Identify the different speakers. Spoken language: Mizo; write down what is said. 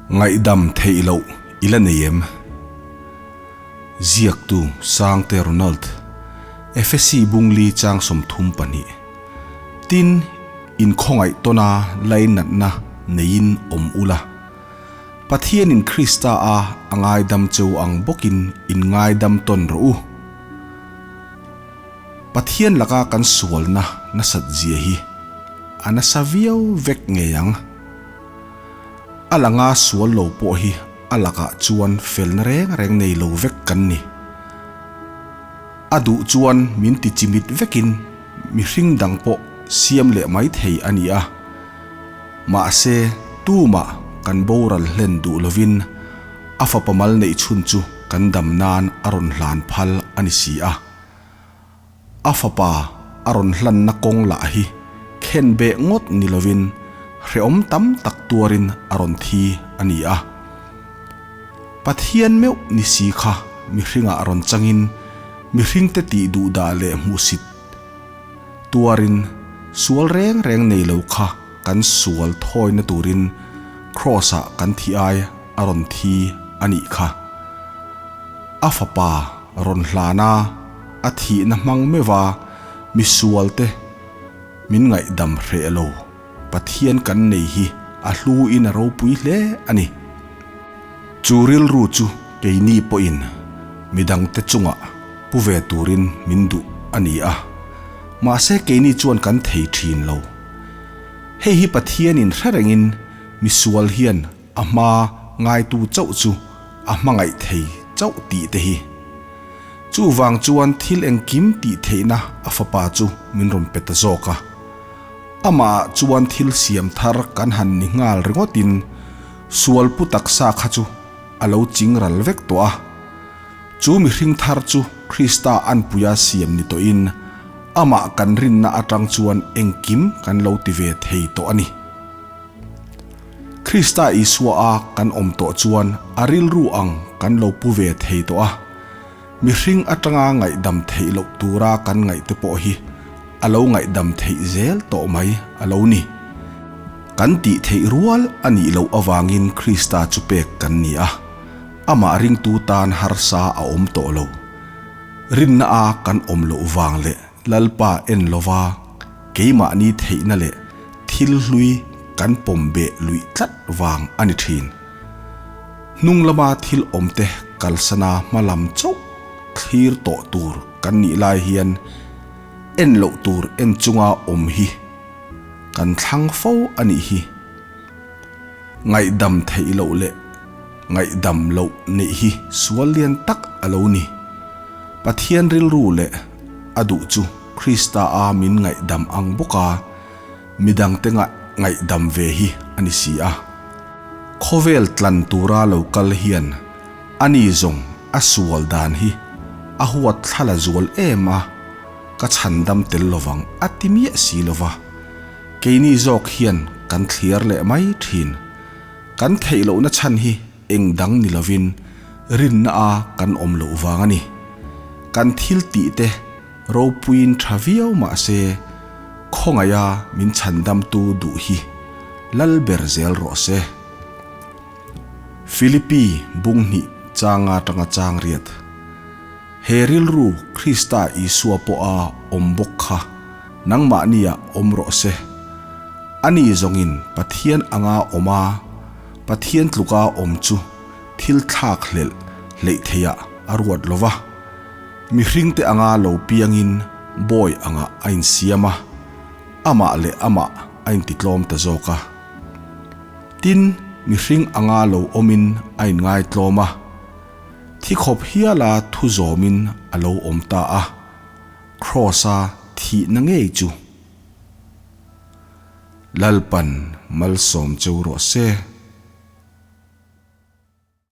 Speaker 1: Ngaihdam theih loh i la nei em? Ziaktu Sangte Ronald, Efesi Bungli chang 32. Tin, inkhawngaih tawna lainatna neiin awm ula. Pathianin Krista a a ngaidam cheu ang bawkin in ngaidam tawn rawh u. Pathian laka kan sualna nasat zia hi a nasa viau vek ngei ang. A langa sual lo pawh hi a lakah chuan felna reng reng nei lo vek kan ni. A duh chuan min ti chimit vekin mihring dang pawh siam leh mai thei a ni a. Mahse, tumah kan boral hlen duh lovin a fapa mal neih chhun chu kan dam nan a rawn hlan phal a ni si a. A fapa a rawn hlanna kawng lah hi khen beh ngawt ni lovin hrehawm tam tak tuarin a rawn thi a ni a. Pathian meuh ni si kha mihringah rawn changin mihringte tih duhdah leh hmuhsit Tuarin sual reng reng nei lo kha kan sual thawina turin Kraws-ah kan thi ai a rawn thi a nih kha. A fapa rawn hlana a thihna hmang meuha misualte min ngaihdam hreh lo Pathian kan nei hi a hluin a ropui hle a ni. Chu rilru chu keini pawhin midangte chungah pu ve turin min duh a ni a, mahse keini chuan kan thei thin lo. Hei hi Pathianin hre rengin misual hian a hma ngaitu chauh chu a hmangaih thei chauh tih te hi. Chuvang chuan thil engkim tih theihna a fapa chu min rawn pe ta zawk a. Amah chuan thil siam thar kan han ni nghal ringawtin sual pu taksa kha chu a lo ching ral vek tawh a. Chu mihring thar chu Krista anpuia siam ni tawhin amah kan rinna atang chuan engkim kan lo ti ve thei tawh a ni. Krista Isua a kan awm tawh chuan a rilru ang kan lo pu ve thei tawh a. Mihring atanga ngaihdam theih loh tura kan ngaihte pawh hi a lo ngaihdam theih zel tawh mai a lo ni. Kan tih theih rual a nih loh avangin Krista chu pek kan ni a, amah ringtu tan harsa a awm tawh lo. Rinna a kan awm loh vang leh Lalpa en lova keimahni theihna leh thil hlui kan pawm beh luih tlat vang a ni thin. Hnung lama thil awmte kalsana hma lam chauh thlir tawh tur kan nih lai hian en loh tur en chunga awm hi kan thlang fo a nih hi. Ngaihdam theih loh leh ngaihdam loh neih hi sual lian tak a lo ni. Pathian rilru leh a duh chu Krista a min ngaihdam ang bawka midangte ngaihdam ve hi a ni si a. Khawvel tlan tura lo kal hian a ni zawng a sual dan hi a huat thlala zual em a, ka chhandam tel lovang a ti miah si lova, keini zawk hian kan thliar leh mai thin. Kan theih lohna chhan hi eng dang ni lovin rinna a kan awm loh vang a ni. Kan thil tih te Ropuiin tha viau mah se, khawngaiha min chhandamtu duh hi lal ber zel rawh se. Philippi bunghnih changa tanga chang riat. He rilru Krista Isua pawha awm bawk kha nangmahniah awm rawh se. Ani zawngin Pathian anga awm a, Pathian tluka awm chu thil thlak hlelh hleih theiah a ruat lo va. Mihringte anga lo piangin bawi angah a insiam a, amah leh amah a intitlawm ta zawk a. Tin, mihring anga lo awmin a inngaitlawm a, thi khawp hiala thu zawmin a lo awm ta a, Kraws-a thihna ngei chu Lalpan malsawm cheu rawh se.